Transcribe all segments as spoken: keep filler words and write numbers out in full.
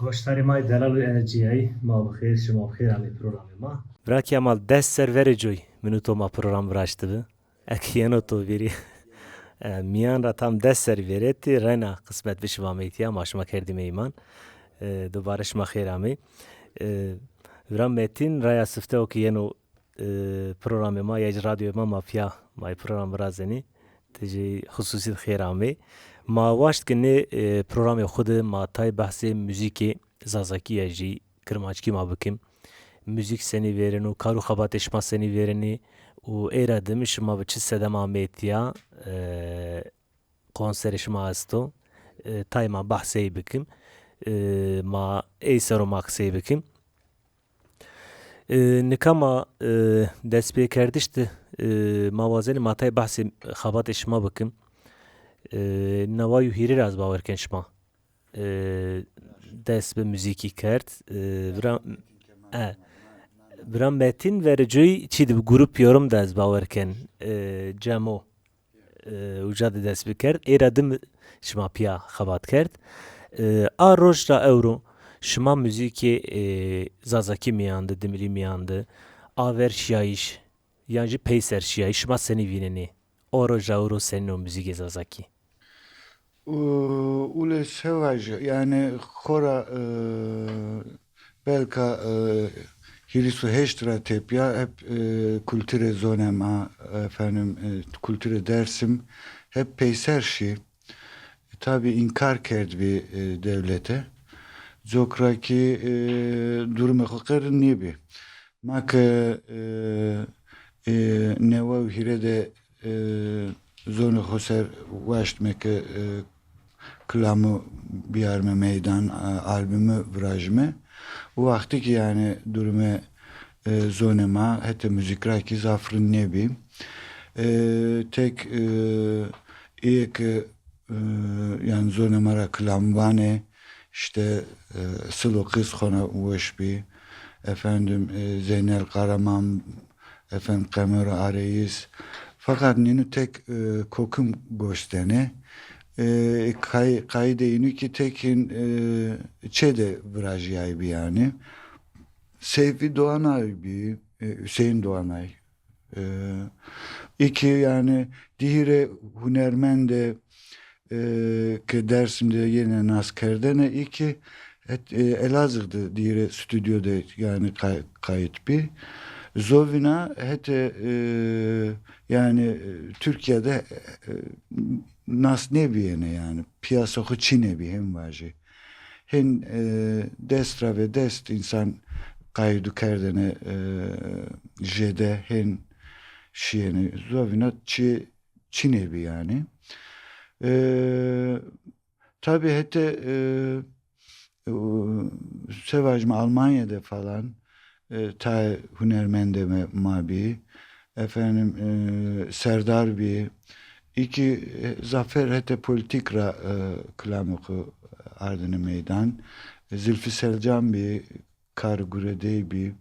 Goştarê ma yê delal û enerjîyayî, ma bi xêr, şima bi xêr amê programê ma. Bira Kemal, des ser verê coy min û to ma program viraştibi. Eke yeno to vîrî. E, mîyan ra tam des ser vêretî, reyna qismet bi şima meytîya, ma şima kerdî meyman. E, dubare şima xêr amê. E, vira Metîn, raya sifte o ke yeno e, programê ma ya jî radyoyê ma, ma pîya ma yê program virazenî. Ti jî xusûsî de xêr amê. Ma waşt ke nê, e, programê xwu de ma tay behsê muzîkê zazakî ya jî kirmanckî ma bikim. Muzîk senî vêreno, kar û xebatê şima senî vêrenê û ê ra dimi şima bi çi sedema amê tîya, e, konserê şima esto. E, tay ma behsê ey bikim. E, ma ey ser o ma qisey bikim. E, nika ma, e, destpêkerdiş de, e, ma wazenê ma tay behsê xebatê şima bikim. E, neway û hîrê ra ez bawer ken şima, e, dest bi muzîkî kerd. E, bira, e, bira Metîn verê coy çî de bi grup yorum de ez bawer ken, e, Cemo. E, uca de dest bikerd. Ê ra dim şima pîya xebat kerd. E, a roj ra ewro şima muzîkê, e, zazakî mîyan de, dimilî mîyan de, aver şîyayîş, yan jî peyser şîyayîş, şima senî vînenê? O roj ra ewro senîn o muzîkê zazakî? U-, ule se vajî, yanî xora, e, belka, e, hîris û heşt ra tepya hep, e, kulturê zonê ma, efendim, e, kulturê Dersim hep peyser şî. E, tabî înkar kerdbî, e, dewlete. Cok ra kî, e, durumê xo qe rind nêbî. Ma ke, e, e, newa û hîre de, e, zonê xo ser waştme ke, e, kilamu biyarme meydan, a-, albumî virajme. O wextî kî yanî durumê, e, zonê ma hetê muzîk ra kî zaf rind nêbî. E, tek, e, ê ke, e, yanî zonê ma ra kilam vanê, işte, e, Silo Qîz xona weş bî, efendim, e, Zeynel Karaman, efendim, Qemero Areyiz. Feqet nînu tek, e, kokim goş denê. E, kay-, qayîdê înû kî tek hîn, e, çê de virajîyaybî yanî. Seyfî Doğanay bî, e, Hüseyin Doğanay. E, ê kî yanî di hîrê hunermendê, e, ke Dersim de yenê naskerdene, ê kî het-, e, Elazığ de di hîrê stûdyo de yanî kay-, qayît bî. Zovîna hetê, e, yanî, e, Tirkîya de, e, nas nêbîyêne yanî. Pîyasa xo çinê bî, hên vajî. Hên, e, dest ra ve dest însan qayîdu kerdêne, e, jêde, hên şîyêne. Zovîna çi-, çinê bî yanî. E, tabî hetê, e, e, se vajîme Almanya de falan, e, tayê hunermendê me ma bî. Efendim, e, Serdar bî. Ê kî, e, zafer hetê polîtîk ra, e, kilamê xo ardêne meydan. Zilfî Selcan bî, kar guredey bî.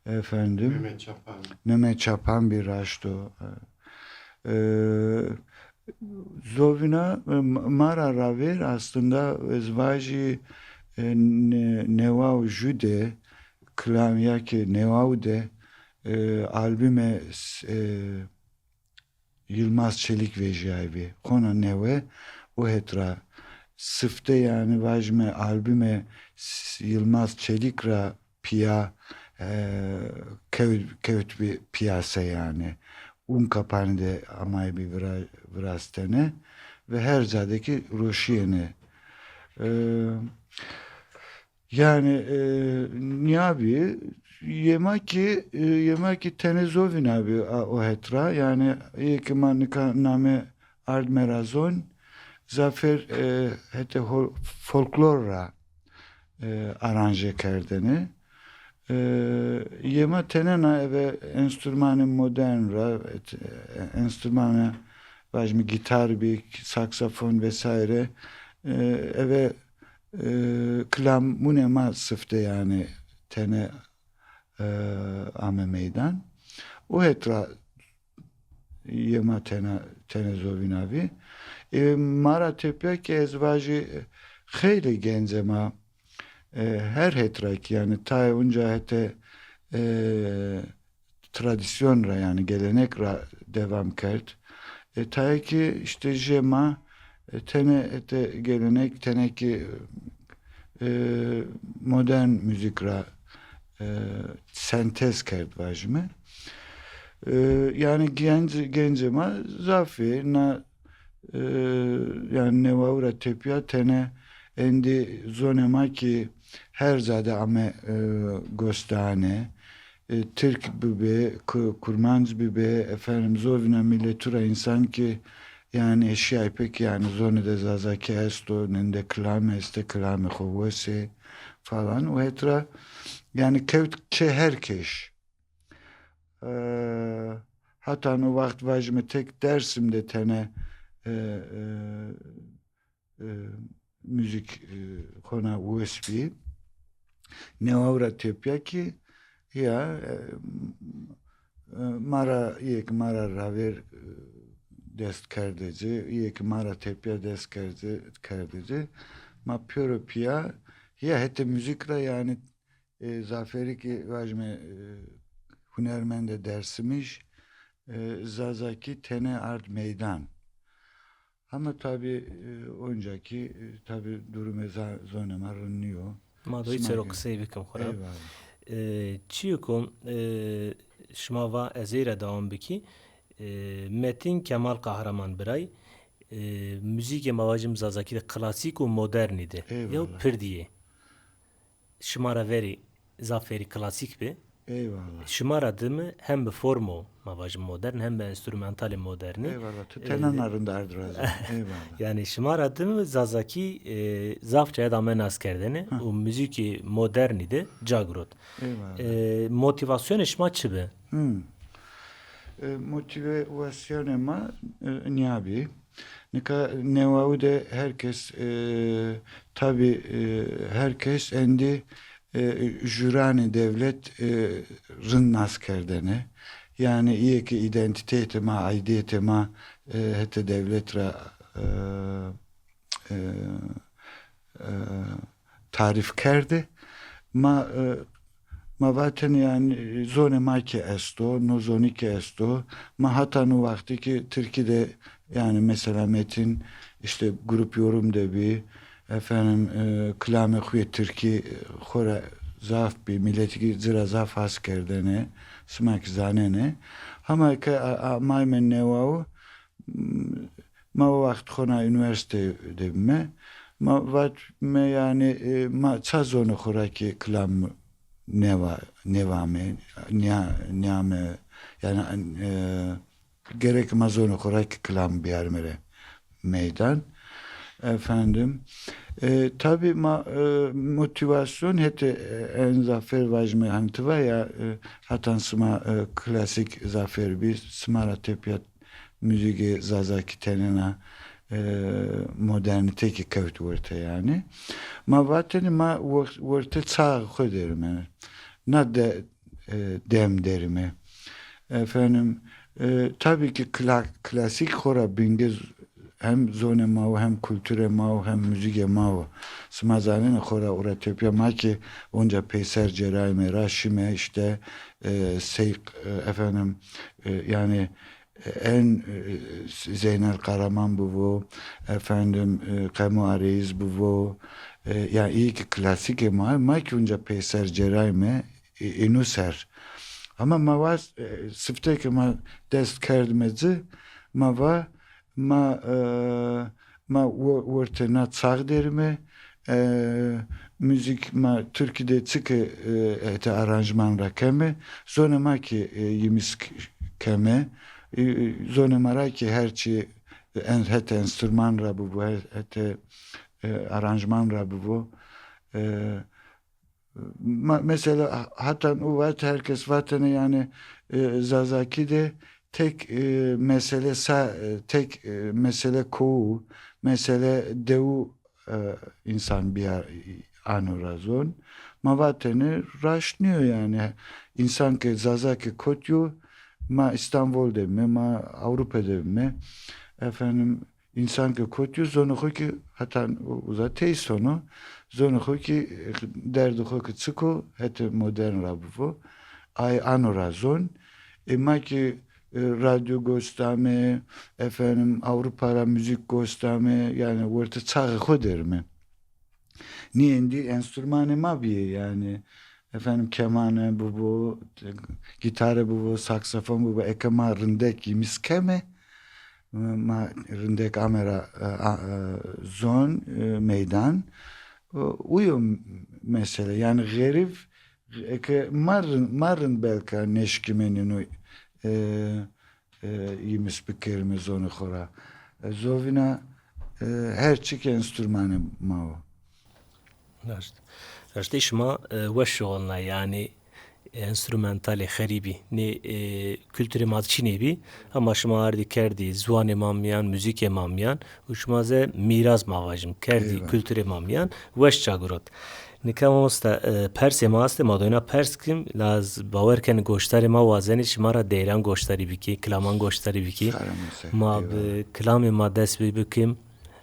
Efendim, Mehmet Çapan. Mehmet Çapan bî, raşt o. E, Zovîna, e, ma ra ravêr aslında ez vajî, e, ne-, newa û ju de, kilam ya kî newa u de, e, albumê s-, e, Yılmaz Çelik vejîyaybî. Xona newe o het ra sifte yanî vajîme albumê s-, Yılmaz Çelik ra pîya, e, kew-, kewtbî pîyase yanî. Unkapanî de amaybî vira-, virastene ve her ca de kî roşîyêne. E, yanî, e, nîyabî, yê ma kî, e, yê ma kî tenê zovîna bî a, o het ra. Yanî, ê ke ma nika name ardme ra zon, zafer, e, hetê hol-, folklor ra, e, aranje kerdêne. E, yê ma tenêna eve enstrûmanê modern ra, et-, e, enstrûmanê, vajîme, gîtar bî, saksafon vesaire, e, eve, e, kilamunê ma sifte yanî tenê, e, ame meydan. O het ra yê ma tena, tenê zovîna bî. E, ma ra tepya kî ez vajî, e, xeylê gencê ma, E, her het ra kî, yanî tayê unca hete, e, tradisyon ra, yanî gelenek ra devam kerd. E, tayê kî îşte jê ma, e, tenê hete gelenek, tenê kî, e, modern muzîk ra, e, sentez kerd vajîme. E, yanî genc, gencê ma zaf ê, na, e, yanî newaw ra tepîya tenê endî zonê ma kî her ca de ame, e, gos dane. E, Tirk bibê, Ku-, Kurmanc bibê, efendim, zovîna miletu ra însan kî, yanî, eşîyay pê kî, yanî, zonê de Zazakî esto, ninde kilam estê, kilamê xo wes ê falan. Û het ra, yanî, kewt çê her keş. E, hatan o waxt vajîme tek Dersim de tenê, e, e, e, muzîk, e, hona wes bî. Newaw ra tepîya kî ya, e, e, ma ra, îyê ke ma ra ravêr, e, dest kerde ci, îyê ke ma ra tepîya dest kerde, kerde ci. Ma pêro pîya, ya hetê muzîk ra, yanî, e, zafêrî kî vajîme, e, hunermendê dersimij, e, Zazakî tenê ard meydan. Ama tabî, e, onca kî, e, tabî durumê za-, zonê ma rind nîyo. Ma do Sima çero ke- qisey bikim xo ra. Eyvallah. E, çîyo ku, e, şima va ez ey ra dewam bikî. E, Metin Kemal Kahraman biray, e, muzîkê ma vajim Zazakî de klasîk û modernî de. Eyvallah. Yew pirdî yê. Şima ra verî zafêrî klasîk bi. Eyvallah. Şima ra dimi hem bi formo, ma vajim modern, hem bi enstrumentalê modernî. Eyvallah. Tu, e, tenena rind ard razî. Eyvallah. Yanî şima ra dimi Zazakî, e, zaf cayê de ame nas kerdene û muzîkê modernî de ca girot. Eyvallah. E, motivasyonê şima çi bi? Hmm. E, motivasyonê ma, e, nîya bî. Nika newawi de her kes, e, tabî, e, her kes endî, e, jûranê dewlet, e, rind nas kerdene. Yanî îyê ke îdentîteyê ma, aîdîyetê ma, e, hetê dewlet ra, e, e, e, tarîf kerde. Ma, e, ma vatene yanî zonê ma kî esto, no zonî kî esto. Ma hata no wextî kî Tirkî de yanî mesela Metin îşte grup yorum de bî, efendim, e, kilamê xo yê Tirkî, e, xo ra zaf bî, miletî kî ci ra zaf has kerdene, sima kî zanene. Hama ke a-, amayme newawi, m-, ma o waxt xona unîversîte de bîme. Ma vatme yanî, e, ma ça zonê xo ra kî kilam nêva-, nêvame, nîya-, nîyame, yanî, e, gerek ma zonê xo ra kî kilam biyarime re meydan. Efendim, e, tabî ma, e, motivasyon hetê, e, en zafêr vajime, hanî ti va ya, e, hatan sima, e, klasîk zafêr bî, sima ra tepîya muzîgê Zazakî tenêna, e, modernîte kî kewt werte yanî. Ma vatêne ma wert-, werte çaxê xo derîme. Na de, e, dem derîme. Efendim, e, tabî kî kla-, klasîk xo ra bingê z-, hem zonê ma wo, hem kulturê ma wo, hem muzîgê ma wo. Sima zanenê xo ra ora tepîya ma kî onca peyser cêrayme ra şîme îşte, e, sey, e, efendim, e, yanî en, e, Zeynel Karaman bivo, efendim, e, Qemo Arêyiz bivo, e, ya îyê ke klasîkê ma, ma kî unca peyser cêrayme, e, êno ser. Ama ma va, e, sifte ke ma dest kerdime ci, ma va, ma, e, ma wo-, wertê na çax derîme, e, muzîk ma Tirkî de çike, e, hetê aranjman ra keme, zonê ma kî, e, yimîsk keme, e, e, zonê ma ra kî her çî, e, en-, hetê enstrûman ra bibo, he-, hetê, e, aranjman ra bibo, e, ma-, mesela, ha-, hatan o wet her kes vatene, yanî, e, Zazakî de tek, e, mesele sa-, e, tek, e, mesele kowu, mesele dewu, e, însan bîya-, ano ra zon. Ma vatene raşt nîyo yanî. Însan ke Zazakê kot yo, ma Îstanbul de bîme, ma Ewropa de bîme. Efendim, însan ke kot yo, zonê xo kî hatan u-, uza tey sono. Zonê xo kî, derdê xo kî çik o, hetê modern ra bivo, ay ano ra zon. E, ma kî, e, radyo goş dame, efendim, Avrupa ra muzîk goş dame, yanî wertê çaxê xo der îme. Nî êndî enstrûmanê ma bîyê, yanî, efendim, kemane bibo, gîtare bibo, saksofon bibo, eke ma rindek yîmîs keme, ma rindek ame ra, e, a, e, zon, e, meydan. O, uyo mesele. Yanî xerîf, eke ma rind, ma rind belka nêşkîme nîno, e, e, yîmîs bikerîme zonê xo ra. E, zovîna, e, her çî ke enstrûmanê ma o. Raşt. Raştê şima, e, weş şixulna, yanî enstrûmentalê xerîbî. Nê, e, kulturê ma de çinê bî, hema şima ardî kerdî ziwanê ma mîyan, muzîkê ma mîyan û şima ze mîras ma vajim, kerdî kulturê ma mîyan, weş ca girot. Nika mamosta, e, persê ma estê, ma doyna pers kim, la ez bawer ken goşdarê ma wazenê şima ra deyran goşdarî bikî, kilaman goşdarî bikî. Sare mi ser, eyvallah. Ma bi kilamê ma dest pê bikim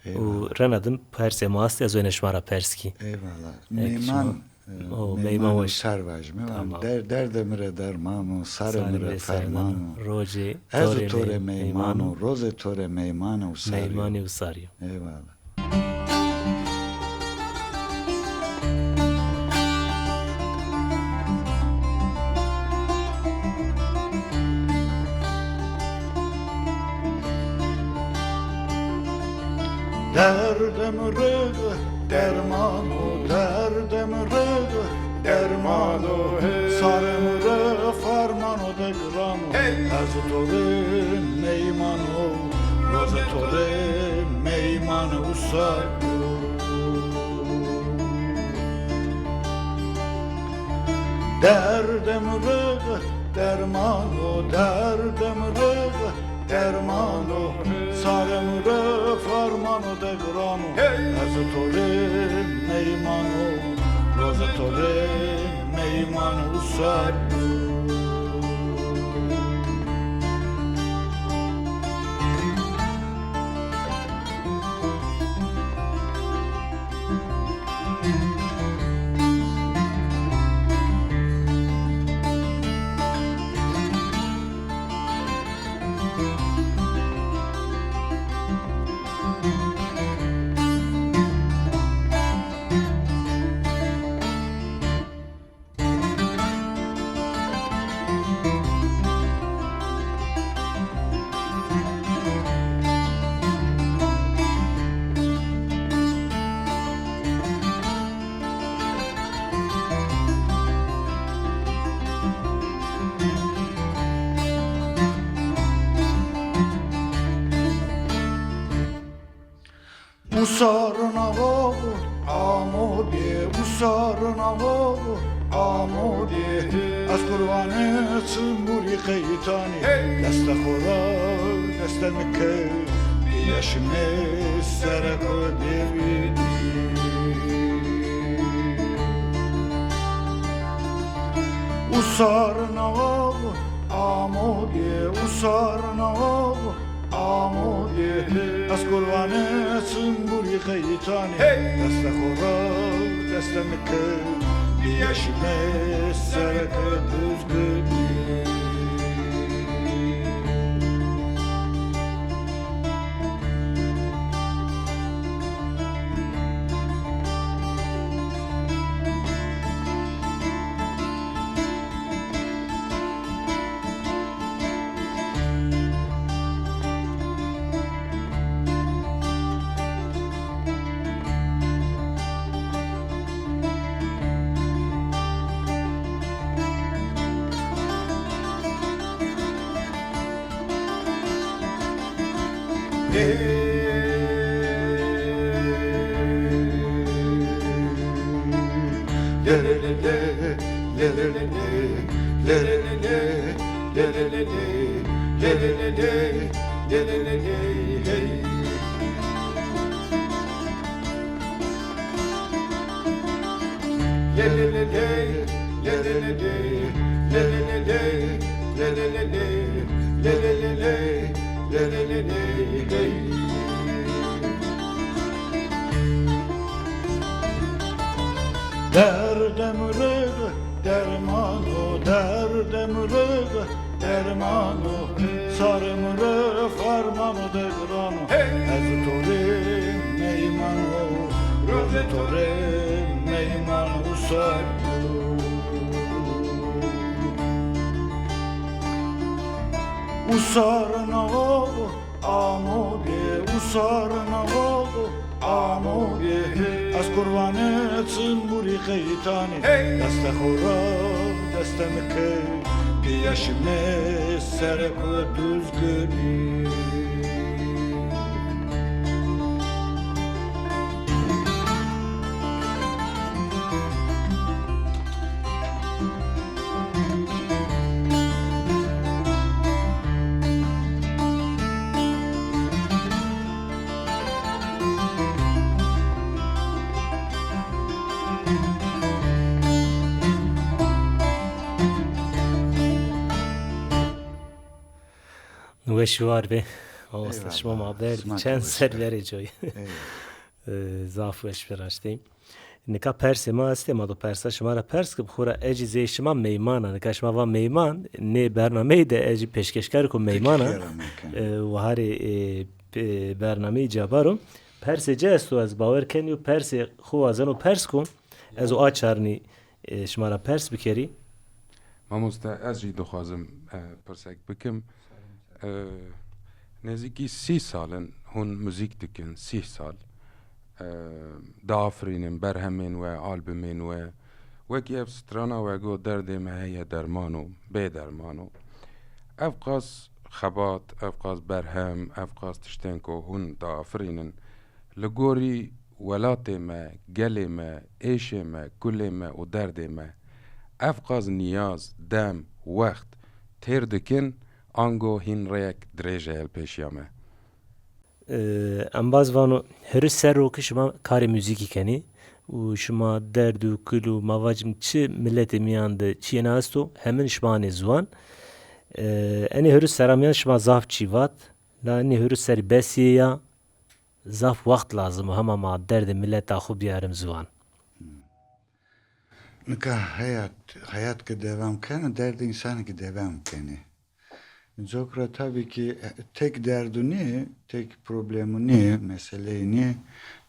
û rena dim persê ma estê, ez wêne şima ra pers kî. Eyvallah. Meyman, e, o, meyman weş. Sar vajime. Tamam. Der, derdê mi rê derman o, sarê mi rê ferman o. Rojê ez û to rê meyman o, rozê to rê meyman o, sarî. Meymanî û sarî. Eyvallah. Derdê mi rê derman o, derdê mi rê derman o, sarê mi rê ferman o, de giran o. Ez to rê meyman o, roze to rê meyman o, sar o. Derdê mi rê derman o, derdê mi rê derman o, sarê mi rê ferman o, de giran o. Ez to rê meyman o, roze to rê meyman o, sar o. Usarina awa amo bê, usarina awa amo bê. Ez qurbanê çimburî qeytanî, destê xo ra destê mi ke, bîya şime sereko dêvî. Usarina awa amo bê, usarina awa amo bê. Ez qurbanê çimburî qeytanî, destê xo ra destê mi ke, bîya şime sereke duzgudî. Derdê mi rê de derman o, derdê mi rê de derman o. Sarê mi rê ferman o, de giran o. Ez to rê meyman o, rojê to rê meyman o, sar o. Usar na o. Amo bê, usar na o, amo bê. Ez qurbanê çimburî qeytanî. Destê xo ra destê mi ke, pîya şimê serê xo duz girî. Weş û war be. Mamoste, eyvallah, şima ma berdî. Sima çend ser verê coy. Eyvallah. E, zaf weş bi raştî. Nika persê ma estê, ma do persa şima ra pers kim, xora ecî zê şima meyman a. Nika şima va meyman, nê bernameyî de ecî pêşkeşkarêko meyman a. Pêşkeşkar a meykan. E, waharê, e, pe-, bernameyî ca baro. Persê ci esto, ez bawer kenî yo persê xo wazeno pers ko. Ez o açarnî, e, şima ra pers bikerî. Mamoste, ez jî dixwazim, e, pirsek bikim. E, nêzîkî sî sal in hûn muzîk dikin, sî sal. E, diafirînin berhemên we, albumên we. Wekî ev strana we got, derdê me heye derman o, bê derman o. Ev qas xebat, ev qas berhem, ev qas tiştên ku hûn diafirînin, li gorî welatê me, gelê me, êşê me, kulê me û derdê me, ev qas niyaz, dem, wext têr dikin, ango hîn rêyek dirêj heye li pêşiya me? E, embaz vano, hiri serro ki şima karê muzîkî kenî û şima derd û kul û ma vacim çi miletê miyan de çi yena esto, hemin şima anê ziwan. E, enê hiri seramiyan şima zaf çî vat, la enê hiri serî besî ya, zaf wext lazim o hema ma derdê mileta xo biyarim ziwan. Nika heyat, heyat ki devam keno, derdê însanî ki devam kenê. Cok ra tabî ki tek derdu nê, tek problemu nê, meseleyî nê.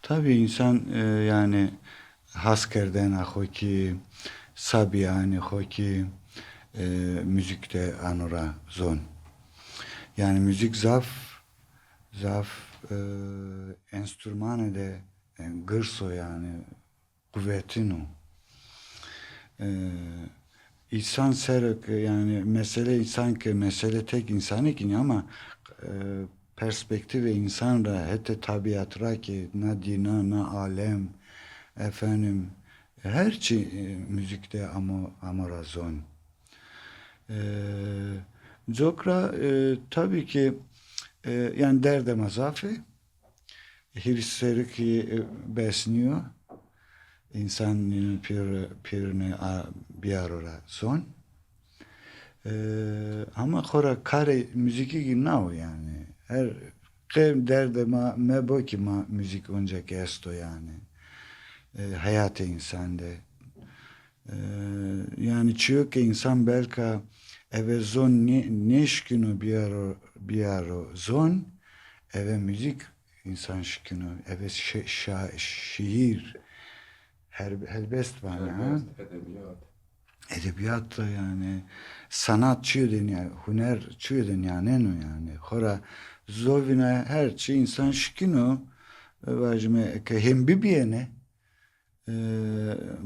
Tabî însan, e, yanî has kerdena xo kî, sabiyanê xo kî, e, muzîk de ano ra zon. Yanî muzîk zaf, zaf, e, enstrûmanê de, e, girs o yanî. Quvetin o. E, însan ser ke, yanî mesele însan ke, mesele tek însanî kî nî ama, e, perspektîvê însan ra, hetê tabîat ra kî na dîna, na alem, efendim, her çî, e, muzîk de amo, amo ra zon. E, cok ra, e, tabî kî, e, yanî derdê ma zaf ê. Hîris serikî, e, bes nîyo. Însan nîno pêr-, pêrine a, biyaro ra zon. E, ama xora karê muzîkî kî nawo yanî. Her qe derdê ma mebo kî ma muzîk onca kî esto yanî. E, heyatê însan de. E, yanî çiyo ke însan belka eve zon nê-, nêşkîno biyaro, biyaro zon, eve muzîk însan şikîno, eve şi-, şa-, şîîr, her-, helbest vana, ha? Helbest, edebîyat. Edebîyat da yanî, sanat çiyo de nîya-, huner çiyo de nîyaneno yanî. Xora zovîna her çî însan şikîno, e, vajîme ke hên bibîyêne, e,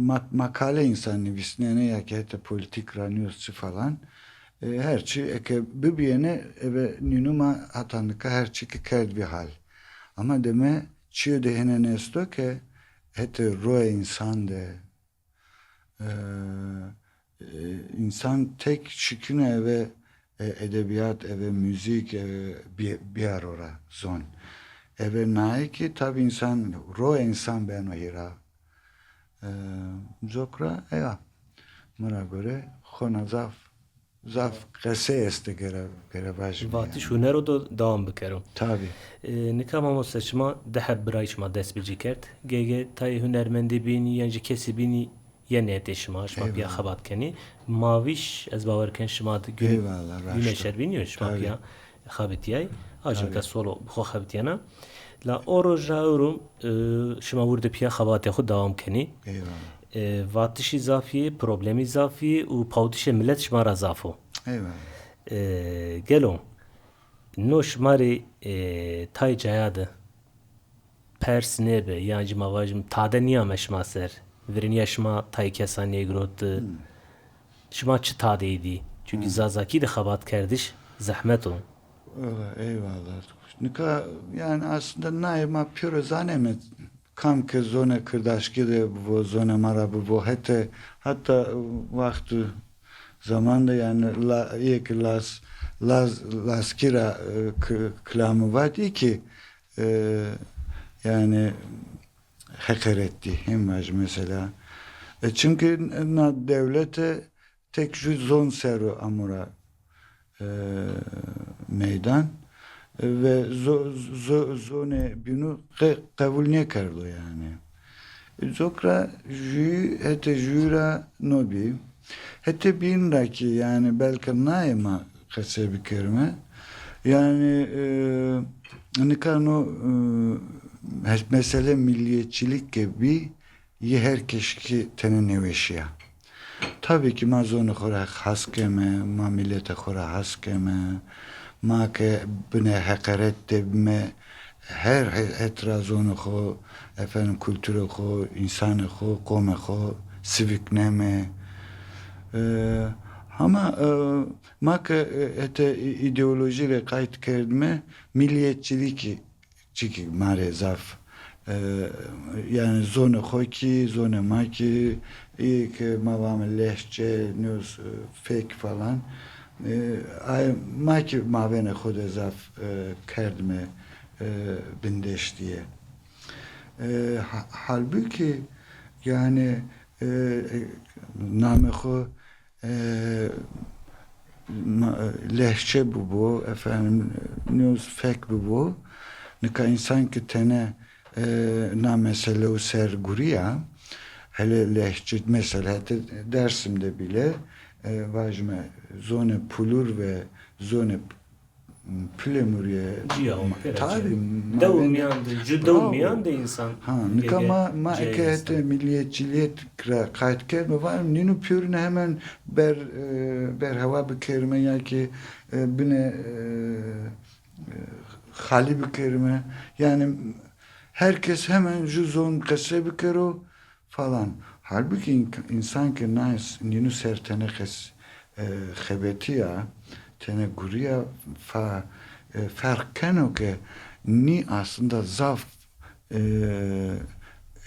mak-, makale însan nivîsnêne ya kî hetê polîtîk ra nîyo çi falan. E, her çî eke bibîyêne, eve nînû ma hata nika her çî kî kerdbî hal. Ama deme çîyo de hênên esto ke hetê royê însan de, e, e, însan tek şikîno eve, e, edebîyat, eve muzîk, eve bî-, bîyaro ra zon. Eve naye kî tabî însan, royê însan beno hîra. E, cok ra, eya, mi ra gore, xona zaf, zaf qesey estê gere, gere vajîme. Vatiş yanî. Hunero do dewam bikero. Tabî. E, nika mamoste şima di heb birayî şima dest bi cî kerd. Gege tayê hunermendî bînî, yan jî kesî bînî, yenê hetê şima, şima pîya xebat kenî. Ma vîş, ez bawer ken şima di gûn, gûne şer bînî yo, şima pîya xebitîyay. A jin ke solo bi xo xebitîyena. La o roj ra ewro, e, şima wir de pîya xebatê xo dewam kenî. E, vatişî zaf î, problemî zaf î û pawitişê milet şima ra zaf o. E, gelo no şima rê, e, tay caya de pers nêbi, yan jî ma vajim tade nîyame şima ser, virênîya şima tay kesa nêgiroti, şima çi tadeyî dî? Çunkî zazakî de xebatkerdiş zehmet o. Eyvallah. Nika, yani, aslında nayê ma pêro zaneme, kam ke zonê kirdaşkî de bibo, zonê ma ra bibo, hete, hatta wextî zaman de, yani, la, yê ki Laz, Laz, Lazkî ra, e, k-, kilamî vatî ki, e, yani, heqeret dî, hên vajî mesela. E, çimkî na dewlete tek ju zon ser o amo ra, e, meydan. E, ve zo-, zo-, zonê bînu qe-, qebul nêkerdo yani. E, zok ra juyî, hetê juyî ra no bî. Hetê bîn ra kî, yani, belka nayê ma qese bikerime. Yani, e, nika no, e, hes-, mesele milliyetçilik ke bî, yê her keşkî tenê nêweşî ya. Tabî kî ma zonê xo ra has keme, ma miletê xo ra has keme, ma ke binê heqeret de bîme, her he-, het ra zonê xo, efendim, kulturê xo, însanê xo, qomê xo sivikneme. E, hama, e, ma ke, e, hetê î-, îdeolojî rê qayt kerdîme, milliyetçilikî çikî ma rê zaf, e, yani zonê xo kî, zonê ma kî, î ke ma vame lehçe, nîyo, e, fek falan, e, ay, ma kî mavênê xo de zaf, e, kerdîme, e, bindeştîye. E, ha-, halbukî, yani, e, e, namê xo, e, ma-, lehçe bibo, efendim, nîyo, fek bibo. Nika însan ki tene, e, na meselew ser gurîya, hele lehçe, mesela, hetê Dersim de bîle, e, vajime zonê pulur ve zonê Pilemurîye. Cîya o, pêra cîya. Tabî, dew mîyan de, ju dew mîyan de însan. Ha, nika ma, ma eke hetê milliyetçilîyet ra qayt kerme, varim nînu pêrune hemen ber, e, berhewa bikerime ya ki, e, bine, e, e, xalî bikerime. Yani her kes hemen ju zon qese bikero, falan. Halbukî înk-, însan ke na es-, nînu ser tene qes-, e, xebetîya, tene gurîya, fa-, e, ferq keno ke nî aslında zaf, e,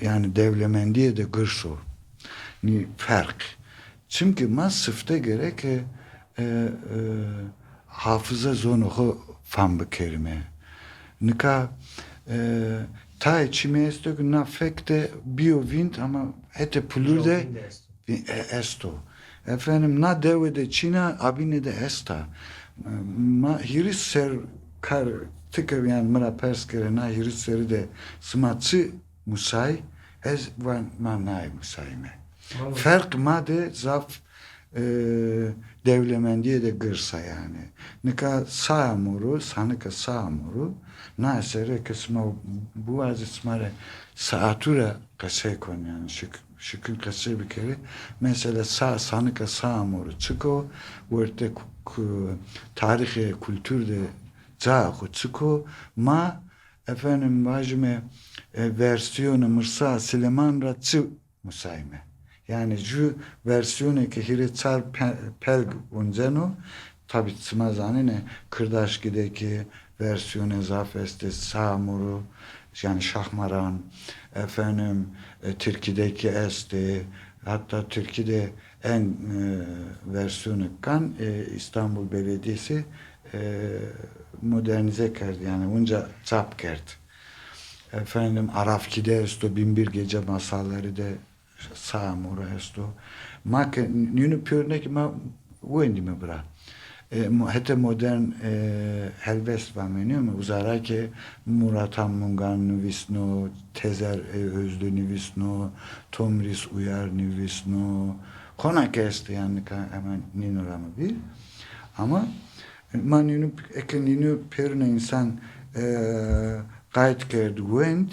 yani dewlemendîye de girs o. Nî ferq. Çimkî ma sifte gereke, e, e, hafize zonê xo fam bikerîme. Nika, e, tayê çimî esto ki na fek de bîyo vînd ama hetê pulur de vînd esto. Vî-, e, esto. Efendim, na dewe de çin a, a bîne de esta. E, ma hîris ser kar, ti ke, yani, mi ra pers kere, na hîris serî de sima çi musay, ez van ma nayê musayîme. Anladım. Ferq ma de zaf, e, dewlemendîye de girs a yani. Nika saya moro, sanika saya moro, na esere ke sima biwazî sima rê saatu ra qesey kon yani. Şik-, şikin qesey bikerî. Mesela sa-, sanika saya moro çik o, wertê ku-, ku-, tarîxê kultur de cayê xo çik o, ma efendim vajime, e, versiyonê Mirsa Silêman ra çi musayme. Yani ju versiyonê ke hîrê çar pe-, pelg unceno, tabî sima zanenê, kirdaşkî de kî versiyonê zaf estê, Samuru, yani Şahmaran, efendim, e, tirkî de kî estê, hatta tirkî de en, e, versiyonê kan, e, İstanbul Belediyesi, e, modernîze kerd, yani unca çap kerd. Efendim, Arafkî de esto, Bin Bir Gece Masalları de Samuru esto. Ma ke nînu pêrune kî ma wendîme bira. E, mo-, hetê modern, e, helbest vamênîyo mi. Uza ra ke Murat Han Mungan nivîsno, Tezer, e, Özlü nivîsno, Tomris Uyar nivîsno. Hona ke estê, yanî, nika hemen nîno ra mi vîr. Ama, e, ma nînû, eke nînû pêrune însan, e, qayt kerd wend,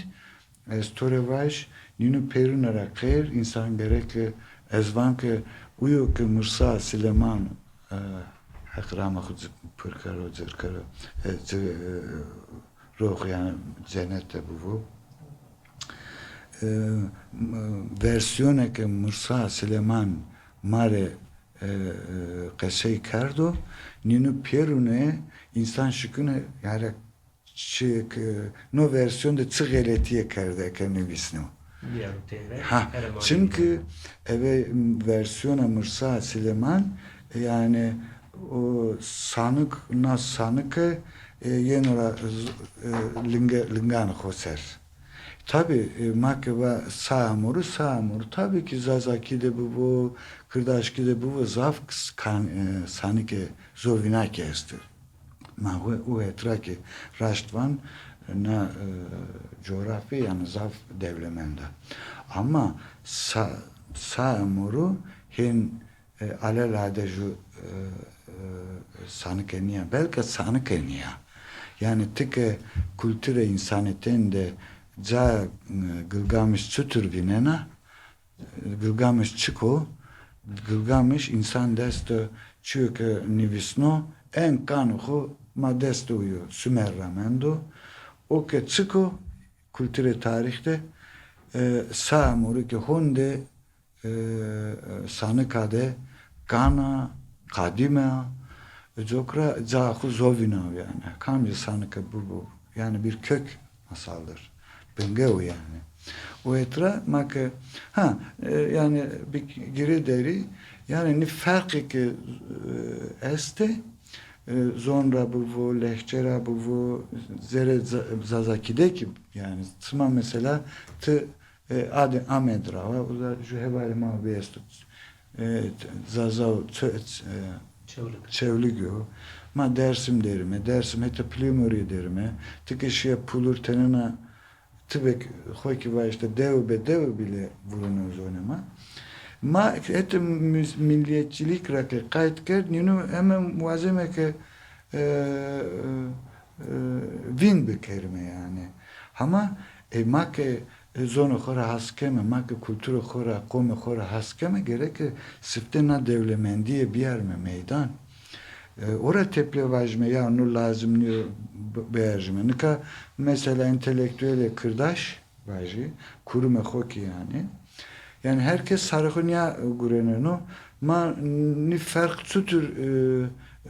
ez to rê vaj, nînû pêrune ra qeyr însan gereke, ez van ke uyo ke Mirsa Sileman, e, Heq rama xwu ci pir kero, cir kero, e, ci, e, rox, yanî, cenet de bivo. E, m-, versiyonê ke Mirsa Sileman ma rê, e, e, qesey kerdo, nînû pêrune însan şikine, yanî, çi ke no versiyon de çi xeletîye kerde ke nivîsno. Bîyaro têver, ha, here ma çimkî eve versiyona Mirsa Sileman, yanî, o sanik, na sanike, e, yeno ra z-, e, linge-, linganê xo ser. Tabî, e, ma ke va Sa Amurî, Sa Amurî tabî kî Zazakî de bibo, Kirdaşkî de bibo, zaf k-, kan-, e, sanike zovînakî estê. Ma hu-, u het ra kî raşt van, na, e, coğrafya, yanî, zaf dewlemend a. Ama Sa-, Sa Amurî hên, e, alelade ju, e, e, sanike nîya, belka sanike nîya. Yanî, ti ke kulturê însanîtên de ca, e, Gilgamiş çitur vînena, Gilgamiş çik o? Gilgamiş însan dest de çîyo ke nivîsno, en kanê xo ma dest de uyo, Sumer ra mendo. O ke çik o? Kulturê tarîx de, e, Sa Amurî ke honde, e, sanika de kan a, qadîme a, e, coka ra ca xo zovînaw yanî. Kamcî sanike bibo, yanî bir kök masaldır. Binge o yanî. O het ra ma ke, ha, e, yanî bi girê derî, yanî nî ferqê ke, e, estê, e, zon ra bivo, lehçe ra bivo, zerê Za-, Zazakî de kî, yanî sima mesela ti, e, adê Amed ra wa, uza ju hevalê ma biesto. E, Zazaw Çe-, Çe-, e, Çewlig. Çewlig o. Ma Dersim derîme, Dersim heta Pilemorîye derîme. Ti ke şîya Pulur tenêna ti bek xo kî va îşte dewe be dewe bîle vurîno zonê ma. Ma heta muz-, milliyetçilik ra ke qayt kerd, nînû hemen wazeme ke, e, e, vîn bikerîme yanî. Hama, e, ma ke, e, zonê xo ra has keme, ma ke kulturê xo ra, qomê xo ra has keme, gereke siftê na dewlemendîye biyarîme meydan. E, o ra tepîya vajîme, ya no lazim nîyo b-, bierjîme. Nika mesela entelektuelê kirdaş vajî, kurumê xo kî yanî. Yanî her kes sarê xo nîya gurêneno. Ma nî ferq çutur, e,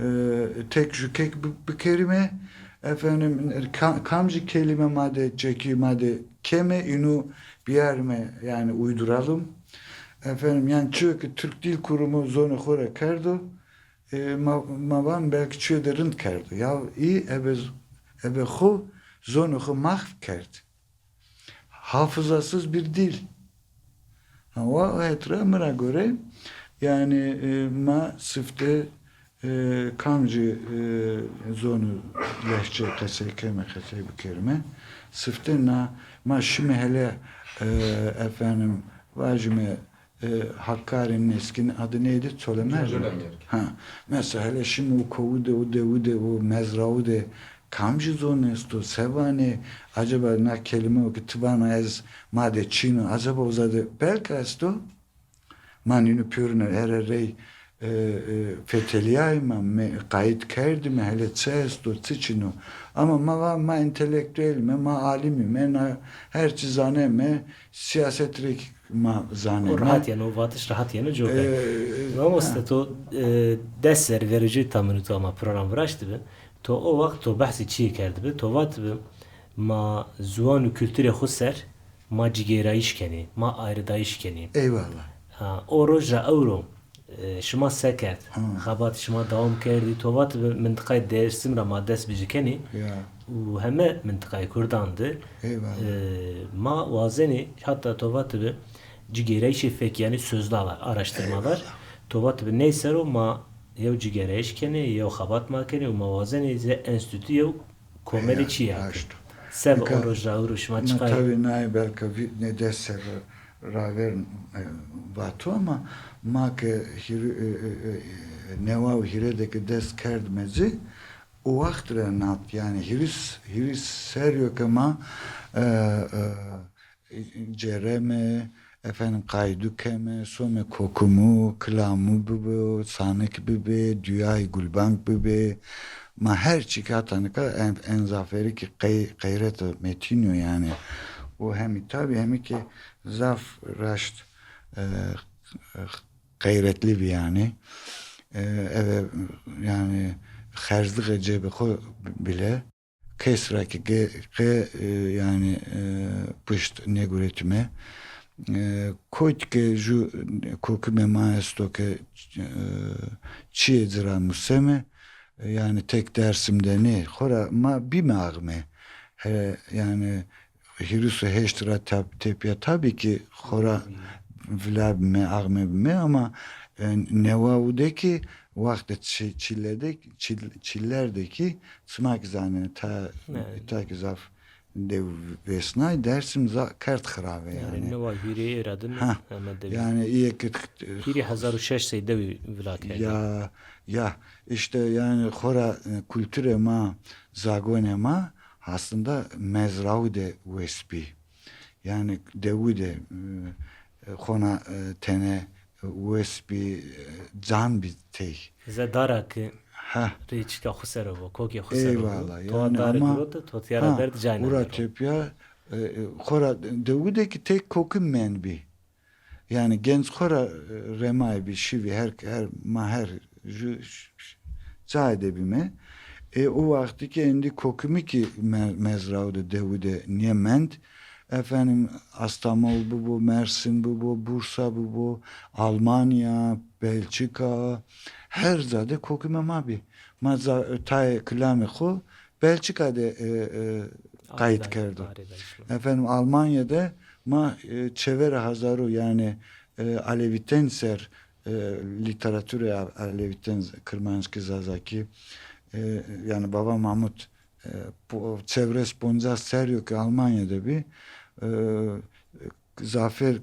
e, tek ju kek bi-, bikerîme? Efendim, ka-, kamcî kelîme ma de çekî, ma de keme, înû biyarîme, yanî uyduralım. Efendim, yanî çîyo ke Türk Dil Kurumu zonê xo ra kerdo, e, ma, ma van belkî çîyo de rind kerdo. Ya î ebe, ebe xo zonê xo mahv kerd. Hafızasız bir dil. Ha, o het ra mi ra gore, yanî, e, ma sifte, e, kamcî, e, zonî lehçe qesey keme, qesey bikerîme, sifte na ma şîme hele, e, efendim, vajîme, e, Hakkari'nin eski adı neydi? Çolemerg mi? Çolemerg. Ha, mesela hele şîme o kowu de, o dewu de, o mezrawu de kamcî zon esto, se vanê, acaba na kelîme o ke ti vana ez ma de çin o, acaba uza de belka esto? Ma nînû pêrune here rey, e, e, fetelîyayîme, me-, qayît kerdîme, hele çi esto, çi çin o. Ama ma va ma entelektuelîme, ma alîmîme, na her çî zaneme, sîyaset rê kî ma zaneme. O rahat yanî, o vatiş rahat yanî coka. E, e, mamoste, ha, to, e, des serrî verê cû tamînû to ama program viraştibi. To o waxt to behsê çîyê kerdibi. To vatibi ma ziwan û kulturê xwu ser ma cigêrayîş kenê, ma ayrıdayîş kenê. Eyvallah. Ha, o roj ra ewro, e, şima se kerd? Ha. Xebatê şima dewam kerdî? To vatibi mintiqayê Dêrsim ra ma dest bi ci kenê. Ya. Û heme mintiqayê Kurdan de, eyvallah, e, ma wazenê, hatta to vatibi cigêrayîşê fekî, yanî sözlü araştırmalar. Eyvallah. To vatibi ney ser o ma yew cîgerayîş kenê, yew xebat ma kenê û ma wazenê zê enstîtu yew komelî çî ya. Seba o roj ra ewro şima çiqay? Tabî nayê belka nê des serre raver, e, vato ama ma ke hîrê, e, e, e, newa û hîrê de ke dest kerdme ci, o waxt ra nat, yanî hîris, hîris serrî yo ke ma, e, e, cereme, efendim, qaydu keme, some kokimu, kilamu bibo, sanik bibe, duyay gulbank bibe. Ma her çî ke hata nika en, en zaferi ki qey-, qeyret metîn yo yanî. O hemî tabî, hemî ki zaf raşt, e, qeyretlî bî yanî. E, eve yanî xerzlixê cebê xo bile kes ra ki ge-, qe, e, yanî, e, pişt nêguretîme. E, kotî ke ju kokimê ma esto ke, e, çîyê ci ra museme, e, yanî tek Dersim de nê, xora ma bîme axme. He, yanî hîris û heşt ra tab-, tepîya tabî ki xora vila bîme, axme bîme ama, e, newa û de ki wextê çi-, çîle de, çîl-, çîler de ki çimak zanenê, ta, ta ki zaf dew vêsnay, Dersim za-, kerd xirabe yanî. Yanî newa hîrê ê ra din heme dewî. Yanî îyê ki hîrê hezar û şeş sey dewî vila kerdî. Ya, ya, îşte yanî xora, e, kulturê ma, zagonê ma aslında mezraû de wes bî. Yanî dewu de, e, xona, e, tene wes bî, e, can bî tey. Ze dara ki rê çika xo ser o bo, kokê xo ser o bo. Eyvallah. To yanî dare ama girot, to tîya ra derd cayna ura der o. Tepîya, e, e, xora dewu de ki tek kokim mend bî. Yanî genc xora, e, remayê bî, şîvî her, her ma her ju ş-, ş-, cayê de bîme. E, o wextî ki endî kokimî ki me-, mezraû de, dewu de nêmend. Efendim, Astamol bibo, Mersin bibo, Bursa bibo, Almanya, Belçika, her ca de kokimê ma bî. Ma ca-, tayê kilamê xo Belçika de, e, e, qayît kerdo. Efendim, Almanya de ma, e, çeverê hezaro, yanî, e, Alevîten ser, e, lîteraturê A-, Alevîten, Kirmanckî, Zazakî, e, yanî Bava Mahmut, e, po-, çewres poncas serrî yo ke Almanya de bî, e, zafêr, e,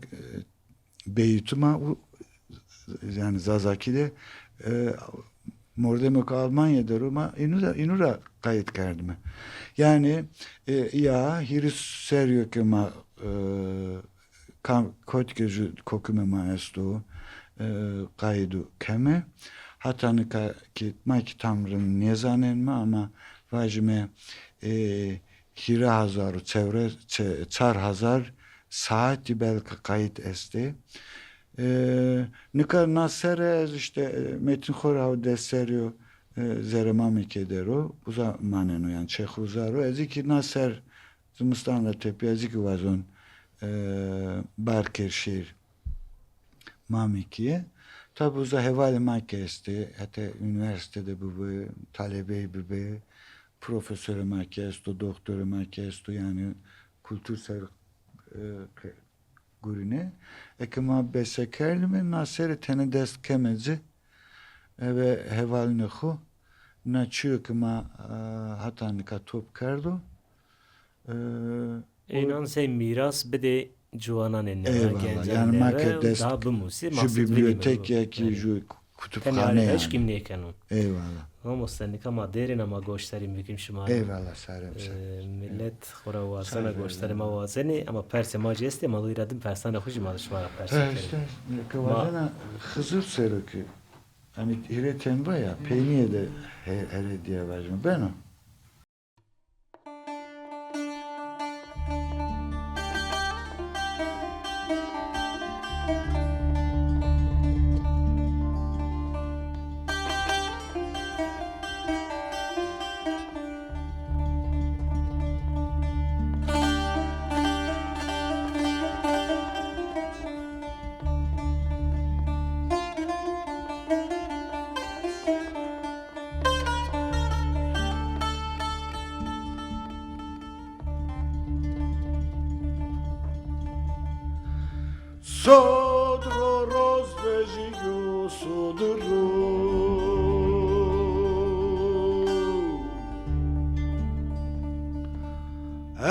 beyîtû ma û, yanî Zazakî de, e, mordemê ke Almanya der o ma înu ra, înu ra qayît kerdîme. Yanî, e, ya hîris serrî yo ke ma, e, kam, kotî ke ju kokimê ma esto, e, qayîdu keme. Hata nika ki ma ki tam rind nêzanenme ama vajîme, e, hîrê hezar û çewre, çe-, çar hezar saetî belka qayît estê. E, nika na serre ez îşte, e, Metin Xora ho des serrî yo, e, zerê Mamekîye der o, uza maneno, yanî çex uza ro. Ez kî na ser zimistan ra tepîya ez kî wazon, e, bar kerd şêr Mamekîye. Tabî uza hevalê ma kî estê, hetê unîversîte de bibê, talebey bibê, profesorê ma kî esto, doktorê ma kî esto, yanî kultur ser, e, ke-, gurîne. Eke ma bese kerdîme, na serê tene dest keme ci, eve hevalînê xo, na çîyo ke ma, e, hata nika top kerdo, e, Ê înan sey mîras bidê ciwananê newe, eyvallah, gencanê newe, yanî ma ke dest daha bimusî, ju maqsed vînîme biblîotek ya kî ju kutubxane yanî. Eşkîm nêkeno. Eyvallah. Mamoste, nika ma dêrên ama goştarî bikim şima. Eyvallah, sarem ser. E, milet xo ra wazena, goştarê ma wazenê, ama persê ma jî estê, ma lîra din persanê xo jî ma şima ra perse kerî. Ke wazena Xizir ser o ki, yanî hîrê tenva ya, peynîye de he-, here diye vajîme. Beno. Sodro roz vejîyo sodro.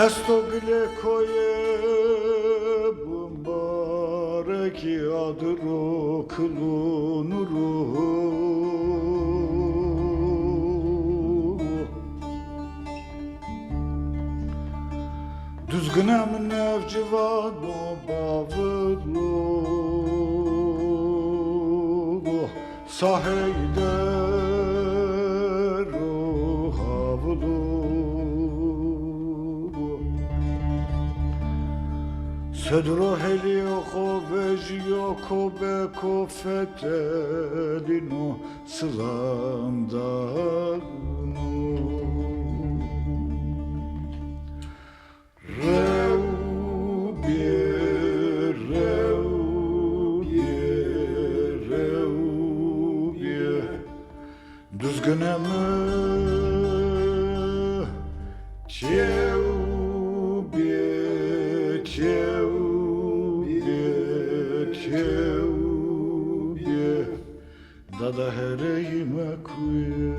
Esto gilê koyê bimbarekî, adir û kil û nur û. Duzgine mi nêv civan o bavil û. Sahey der û havil û. Sedro helîyo xo vejîyo, ko beko fetelîno, silam dano. Rew bê, rew bê, rew bê. Duzgine mi çew bê, çew bê, çew bê. Dada hereyî mekuye.